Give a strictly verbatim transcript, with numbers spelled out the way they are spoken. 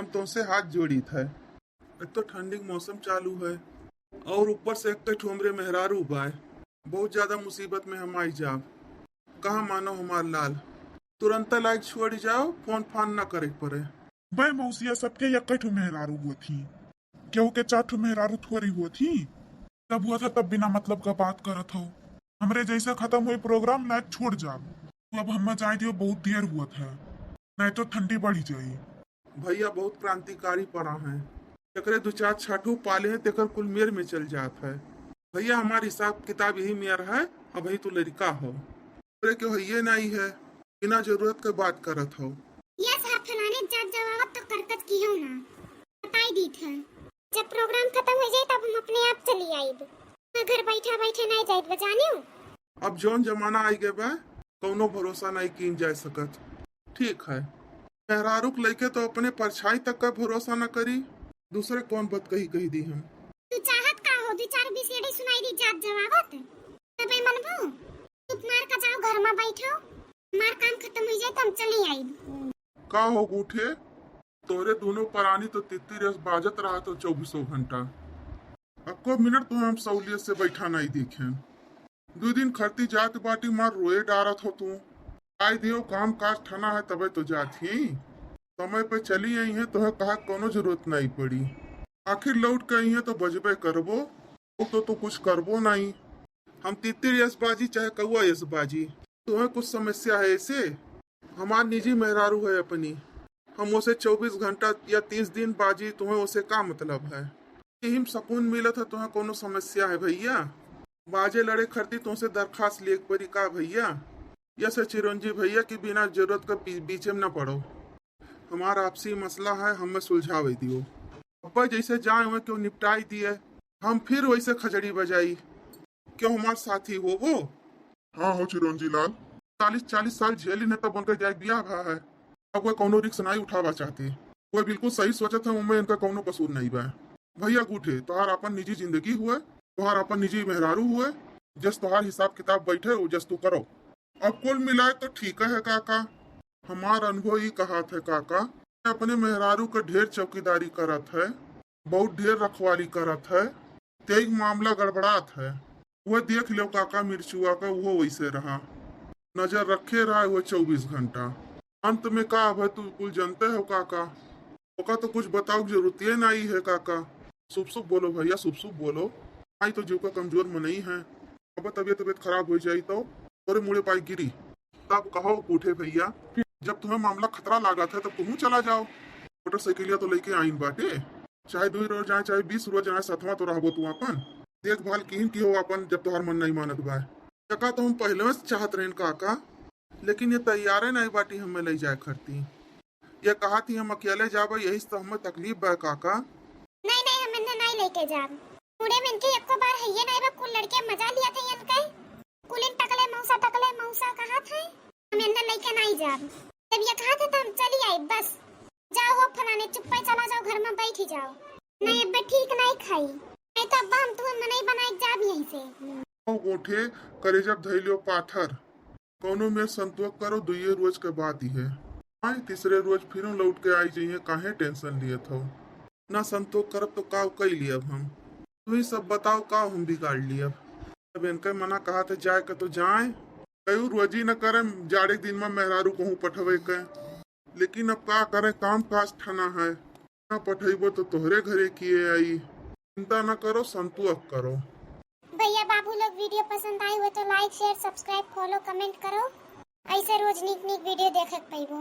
हम तोहसे हाथ जोड़ित है। एक तो ठंडी के मौसम चालू है और ऊपर से एक ठो हमरे मेहरारू बाय। बहुत ज्यादा मुसीबत में हम आई जाब। कहाँ मानो हमार लाल, तुरंत लाइक छोड़ जाओ, फोन फान ना करे के पड़े। बे मौसिया, सबके एक ठो मेहरारू होत ही, केहू के चार ठो मेहरारू थोड़ी होत ही। तब हुआ था तब बिना मतलब का बात करत हो। हमरे जैसे खत्म हुई प्रोग्राम, लाइक छोड़ जाब। तू अब हमें जाए दियो, बहुत देर हुआ था, नहीं तो ठंडी बढ़ी जाई। भैया बहुत क्रांतिकारी पड़ा है, एकरे दो चार छठू पाले हैं, तेकर कुल मेर में चल जात है। भैया हमार हिसाब किताब यही मेर है, अबही तू लड़का हो। अरे क्यों है ये नहीं है, बिना जरूरत के बात करत हो। यस, हाँ, फलाने जात जवावत तो करकत की हो ना, बताई दीत है। जब प्रोग्राम खत्म हो जाए तब हम अपने आप चली आइब। मैं घर बैठा बैठे नहीं जाइब, जानियो। अब जौन जमाना आई गए बा, कौनो भरोसा नहीं कीन जा सकत। ठीक है, मेहरारू के लइके तो अपने परछाई तक का भरोसा न करी, दूसरे कौन बात कही कही दी हम। तू चाहत का हो, दो चार बीस एड़ी सुनाई दी जात जवावत, तबे मनबू? चुप मार का जाओ, घर में बैठो, हमार काम खत्म हो जाए तो हम चली आई। का हो गूठे, तोरे दोनों परानी तो तित्ती रेस बाजत रहा तो चौबीसों घंटा। अक्को मिनट तो हम सहूलियत से बैठा नहीं देखे। दो दिन खरती जात बाटी मार रोए डारत हो तू। आई दियो काम काज ठना है तबे तो जात ही। समय पे चली आई है, तोहे कहा कोनो जरूरत नहीं पड़ी। आखिर लौट के आई है तो बजबे करबो, वो तो तू कुछ करबो नहीं। हम तितिर यस बाजी चाहे कौआ यस बाजी, तुम्हें कुछ समस्या है ऐसे? हमार निजी मेहरारू है अपनी, हम उसे चौबीस घंटा या तीस दिन बाजी, तुम्हें उसे का मतलब है? यही में सुकून मिलत है, तुम्हें कोनो समस्या है भैया? बाजे लड़े खरती तुमसे दरखास्त लेके परी का भैया? यस चिरंजी भैया कि बिना जरूरत का बी-, बीचे में ना पड़ो। हमार आपसी मसला है, हमें सुलझावे दियो। अब्बा जैसे जाए हुए क्यों निपटाई दिए, हम फिर वैसे खजड़ी बजाई। क्यों हमार साथी हो वो? हाँ हो चिरंजी लाल, चालीस चालीस साल झेली ने तब उनका जाए बियाह भा है। अब वह कौनो रिस्क नहीं उठावा चाहती। वह बिल्कुल सही सोचत है, उनमें इनका कौनो कसूर नहीं बा। भैया गूठे, तोहार अपन निजी जिंदगी हुए, तोहार अपन निजी मेहरारू हुए, जस तोहार हिसाब किताब बैठे, वो जस तू करो। अब कुल मिलाए तो ठीक है काका। हमार अनुभव ई कहात है काका, अपने मेहरारू के ढेर चौकीदारी करत है, बहुत ढेर रखवारी करत है, तेई मामला गड़बड़ात है। वह देख लो काका मिर्चुआ का, वो वैसे रहा, नजर रखे रहा वो चौबीस घंटा। अंत में का अब है तू कुल जानते हो काका, ओका तो कुछ बताओ जरूरत ये नहीं है काका। शुभ शुभ बोलो भैया, शुभ शुभ बोलो। आई तो जीव का कमजोर मनई है, अब तबियत तबियत खराब हो जाई तो तोरे मुड़े पाई गिरी। तब कहो उठे भैया, जब तुम्हें मामला खतरा लागत है तब तुम चला जाओ, मोटरसाइकिलिया तो लेके आइन बाटे, चाहे दो रोज जाए चाहे बीस रोज जाए, सथवा तो रहबो तू अपन। देखभाल किहिन की हो अपन, जब तोहार मन नहीं मानत बा। काका तो हम पहले से चाहत रहन काका, लेकिन ये तैयारे नहीं बाटी हमें ले जाए खरती। ये कहा थी हम अकेले जाबे, यही से तो हमें तकलीफ बा काका। नहीं नहीं, हम इन्हें नहीं लेके जाब। मुड़े में इनके एको बार है ये नहीं बा, कुल लड़के मजा लिया थे इनके। कुलिन टकले मौसा, टकले मौसा कहा थे, हम इन्हें लेके नहीं जाब। जब ये कहा थे तो हम चली आई बस। जाओ हो फलाने, चुप्पे चला जाओ, घर में बैठी जाओ। नहीं अब्बा ठीक नहीं खाई, नहीं तो अब्बा हम तुम्हें मनई बनाए जाब यहीं से। ओ गोठे, करेजा धैलियो पाथर, कौनो में संतोष करो, दुइये रोज के बात ही है। आई तीसरे रोज फिर लौट के आई जाइए, काहे टेंशन लियत हो? ना संतोष करब तो का कई लियब हम? तू ही सब बताओ का हम बिगाड़ लियब? अब इनके मना कहा थे जाए के तो जाए, कयू रोजी न करे, जाड़े के दिन में मेहरारू कहूँ पठवे के, लेकिन अब का करे, काम काज ठना है, ना पठैबो तो तोहरे घरे किए आई। चिंता ना करो, संतोष करो। भैया बाबू लोग वीडियो पसंद आई हो तो like, share, subscribe, follow, comment करो, ऐसे रोज नीक नीक वीडियो देखे के पैबो।